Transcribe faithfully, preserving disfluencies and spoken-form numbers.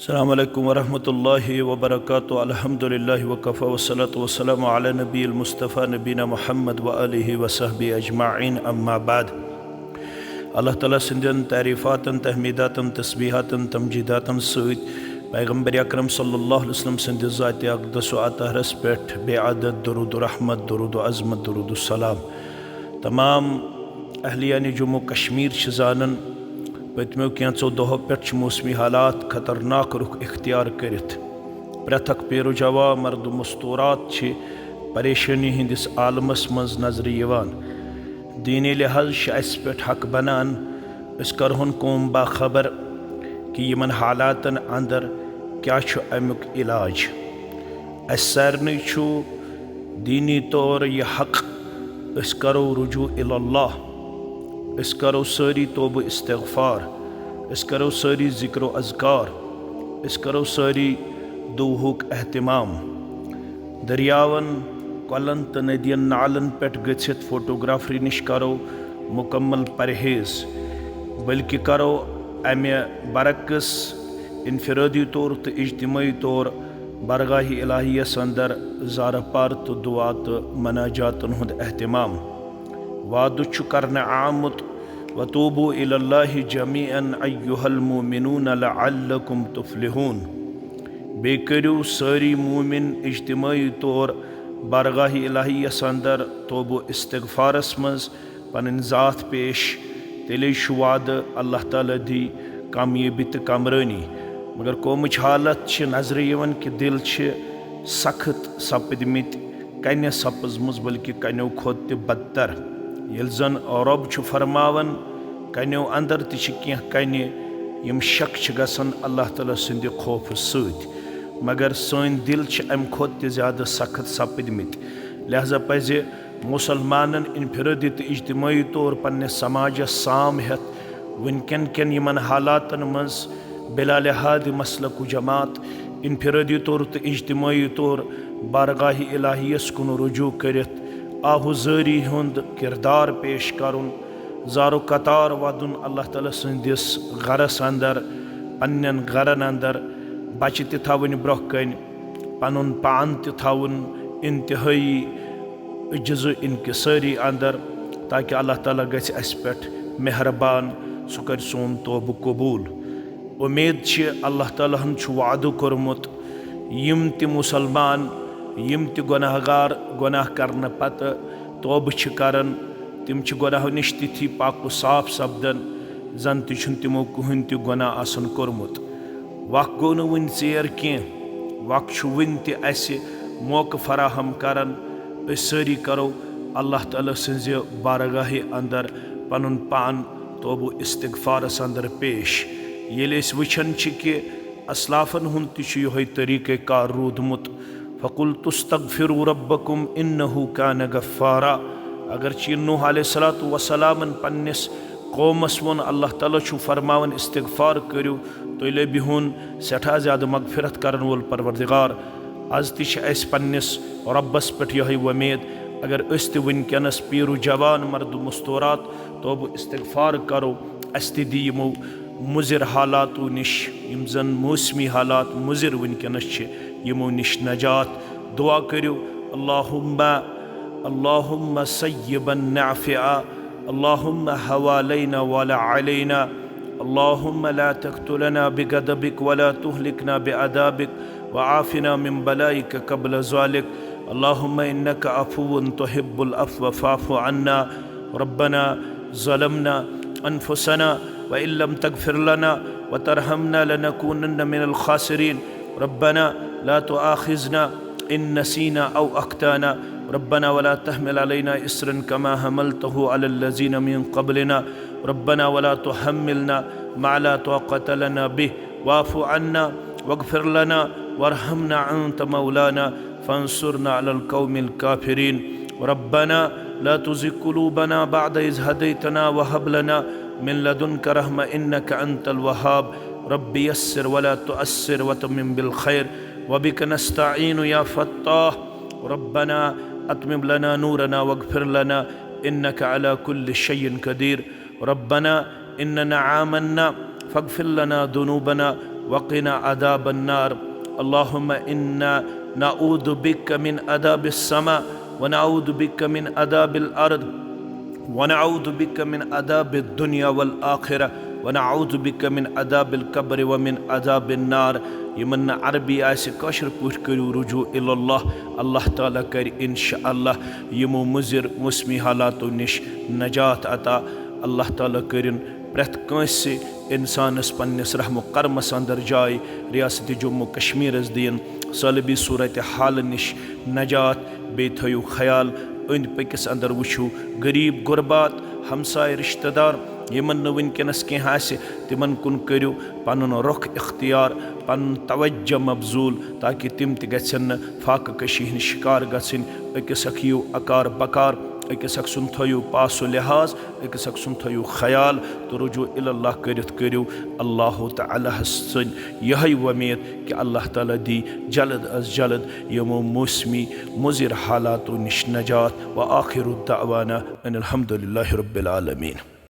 السلام عليكم ورحمة الله وبركاته. الحمد لله وكفى والصلاة والسلام على نبي المصطفى نبينا محمد وآله وصحبه أجمعين. أما بعد. اللہ تعالیٰ سٕنٛدٮ۪ن تعریٖفاتن، تحمیٖداتن، تسبیٖحاتن، تمجیٖداتن سۭتۍ پیغمبر اکرم صلی اللہ علیہ وسلم سٕنٛدِ ذاتِ اقدس و اطہرس پٮ۪ٹھ بے عدد درود و رحمت، درود و عظمت، درود و سلام۔ تمام اہلیانِ جموں کشمیر چھِ زانان، پٔتمیو کینٛژو دۄہو پٮ۪ٹھ چھِ موسمی حالات خطرناک رُخ اختیار کٔرِتھ۔ پرٛٮ۪تھ اکھ پیرو جوا، مرد و مستورات چھِ پریشٲنی ہٕنٛدِس عالمس منٛز نظرِ یِوان۔ دیٖنی لحاظ چھِ اَسہِ پٮ۪ٹھ حق بنان، أسۍ کرہون قوم باخبر کہِ یِمن حالاتن اندر کیٛاہ چھُ اَمیُک علاج۔ اَسہِ سارنٕے چھُ دیٖنی طور یہِ حق، أسۍ کرو رجوع الی اللہ، أسۍ کرو سٲری توبہٕ استغفار، أسۍ کرو سٲری ذکر و اذکار، أسۍ کرو سٲری دُعہُک اہتمام۔ دٔریاوَن، کۄلَن تہٕ ندین نالن پٮ۪ٹھ گٔژھِتھ فوٹوگرافری نِش کرو مکمل پرہیز، بلکہ کرو امہِ برعکس انفرادی طور تہٕ اجتماعی طور بارگاہ الہیس اندر زارٕ پار تہٕ دعا تہٕ مناجاتن ہُنٛد اہتمام۔ وعدٕ چھُ کرنہٕ آمُت، وتوبوا الی اللہ جمیعا ایھا المؤمنون لعلکم تفلحون۔ بیٚیہِ کٔرِو سٲری مومن اجتماعی طور بارگاہ الہیس اندر توبہٕ استغفارس منٛز پنٕنۍ ذات پیش، تیٚلے چھُ وعدٕ اللہ تعالیٰ دی کامیٲبی تہٕ کامرٲنی۔ مگر قومٕچ حالت چھِ نظرِ یِوان کہِ دِل چھِ سخت سپٕدمٕتۍ، کنہِ سپٕزمٕژ بلکہِ کنیو کھۄتہٕ تہِ بدتر۔ ییٚلہِ زن رۄب چھُ فرماوان، کنیو اندر تہِ چھِ کینٛہہ کنہِ، یِم شک چھِ گژھان اللہ تعالیٰ سٕنٛدِ خوفہٕ سۭتۍ، مگر سٲنۍ دِل چھِ امہِ کھۄتہٕ تہِ زیادٕ سخت سپٕدمٕتۍ۔ لہذا پزِ مسلمانن انفرادی تہٕ اجتماعی طور پننِس سماجس سام ہٮ۪تھ وٕنکٮ۪ن کٮ۪ن یِمن حالاتن منٛز بلا لحاظ مسلک و جماعت، انفرادی طور تہٕ اجتماعی طور بارگاہ الہیس کُن رجوع کٔرِتھ آہوزٲری ہُنٛد کردار پیش کرُن، زارو قطار ودُن اللہ تعالیٰ سٕنٛدِس گرس اندر، پننٮ۪ن گرن اندر، بچہِ تہِ تھاوٕنۍ برونٛہہ کنہِ، پنُن پان تہِ تھاوُن انتہٲیی عجز و انکساری اندر، تاکہ اللہ تعالیٰ گژھِ اسہِ پٮ۪ٹھ مہربان، سُہ کرِ سون توبہٕ قبول۔ امید چھِ اللہ تعالیٰ ہن چھُ وعدٕ کوٚرمُت، یِم تہِ مسلمان، یِم تہِ گۄناہ گار گۄناہ کرنہٕ پتہٕ توبہٕ چھِ کران، تِم چھِ گۄناہو نِش تِتھی پاک و صاف سپدان، زن تہِ چھُنہٕ تِمو کٕہٕنۍ تہِ گۄناہ آسان کوٚرمُت۔ وق گوٚو نہٕ وُنہِ ژیر کینٛہہ، وق چھُ وُنہِ تہِ اسہِ موقعہٕ فراہم کران۔ أسۍ سٲری کرو اللہ تعالیٰ سٕنٛزِ بارگاہہِ اندر پنُن پان توبہٕ استغفارس اندر پیش۔ ییٚلہِ أسۍ وٕچھان چھِ کہِ اسلافن ہُنٛد تہِ چھُ یِہوٚے طریٖقہ کار روٗدمُت، فقلت استغفروا ربکم انہ کان غفارا۔ اگرچہ نوح علیہ الصلوۃ والسلامن پننِس قومس ووٚن، اللہ تعالیٰ چھُ فرماوان، استغفار کٔرِو، تُہۍ لٔبِہُن سٮ۪ٹھاہ زیادٕ مغفرت کرن وول پروردگار۔ از تہِ چھِ اَسہِ پننِس رۄبس پٮ۪ٹھ یِہوٚے وۄمید، اگر أسۍ تہِ وٕنکٮ۪نس پیٖرو جوان، مرد مستورات توبہٕ استغفار کرو، اَسہِ تہِ دی یِمو مُضِر حالاتو نِش، یِم زن موسمی حالات مُضِر وٕنکٮ۪نس چھِ، یِمو نِش نجات۔ دعا کٔرِو، اللہم، اللہم صیبا نافعا، اللہم حوالینا ولا علینا، اللہم لا تقتلنا بغضبک ولا تہلکنا بعذابک وعافنا من بلائک قبل ذلک، اللہم انک عفو تحب العفو فاعف عنا، ربنا ظلمنا انفسنا وان لم تغفر لنا وترحمنا لنکونن من الخاسرین، ربنا لا تؤاخذنا ان نسینا او اخطأنا، ربنا ولا تحمل علینا اصرا کما حملته علی الذین من قبلنا، ربنا ولا تحملنا ما لا طاقة لنا به، واعف عنا واغفر لنا وارحمنا انت مولانا فانصرنا على القوم الكافرين، ربنا لا تزغ قلوبنا بعد اذ هديتنا وهب لنا من لدنك رحمة انك انت الوهاب، رب يسر ولا تعسر وتمم بالخير، وبك نستعين يا فتاح، ربنا اتمم لنا نورنا واغفر لنا انك على كل شيء قدير، ربنا اننا آمنا فاغفر لنا ذنوبنا وقنا عذاب النار. اللهم إنا نعوذ بك من عذاب السماء، ونعوذ بك من عذاب الأرض، ونعوذ بك من عذاب الدنيا والآخرة، ونعوذ بك من عذاب القبر ومن عذاب النار. یمن نہٕ عربی آسہِ، کٲشِر پٲٹھۍ کٔرِو رجوع الی اللہ۔ اللہ تعالیٰ کرِ انشاءاللہ یمو مضر موسمی حالاتو نِش نجات عطا۔ اللہ تعالیٰ کٔرِن پرٛٮ۪تھ کٲنٛسہِ انسانس پننِس رحم و کرمس اندر جاے۔ ریاست جموں کشمیرس دِیِن سٲلبی صورت حال نِش نجات۔ بیٚیہِ تھٲیِو خیال، أنٛدۍ پٔکِس اندر وٕچھِو غریب غربات، ہمساے رشتہ دار، یمن نہٕ وٕنکیٚنس کینٛہہ آسہِ، تمن کُن کٔرِو پنُن رخ اختیار، پنُن توجہ مبذول، تاکہ تم تہِ گژھن نہٕ فاقہ کشی ہٕنٛدۍ شکار گژھٕنۍ۔ أکِس اکھ یِیِو اکار بکار، أکِس اکھ سُنٛد تھٲیِو پاس و لحاظ، أکِس اکھ سُنٛد تھٲیِو خیال تہٕ رجوع الی اللہ کٔرِتھ کٔرِو اللہ تعالیٰ ہس سۭتۍ یِہے وۄمید کہ اللہ تعالیٰ دی جلد از جلد یِمو موسمی مضر حالاتو نِش نجات۔ وآخر دعوانا ان الحمد للہ رب العالمین۔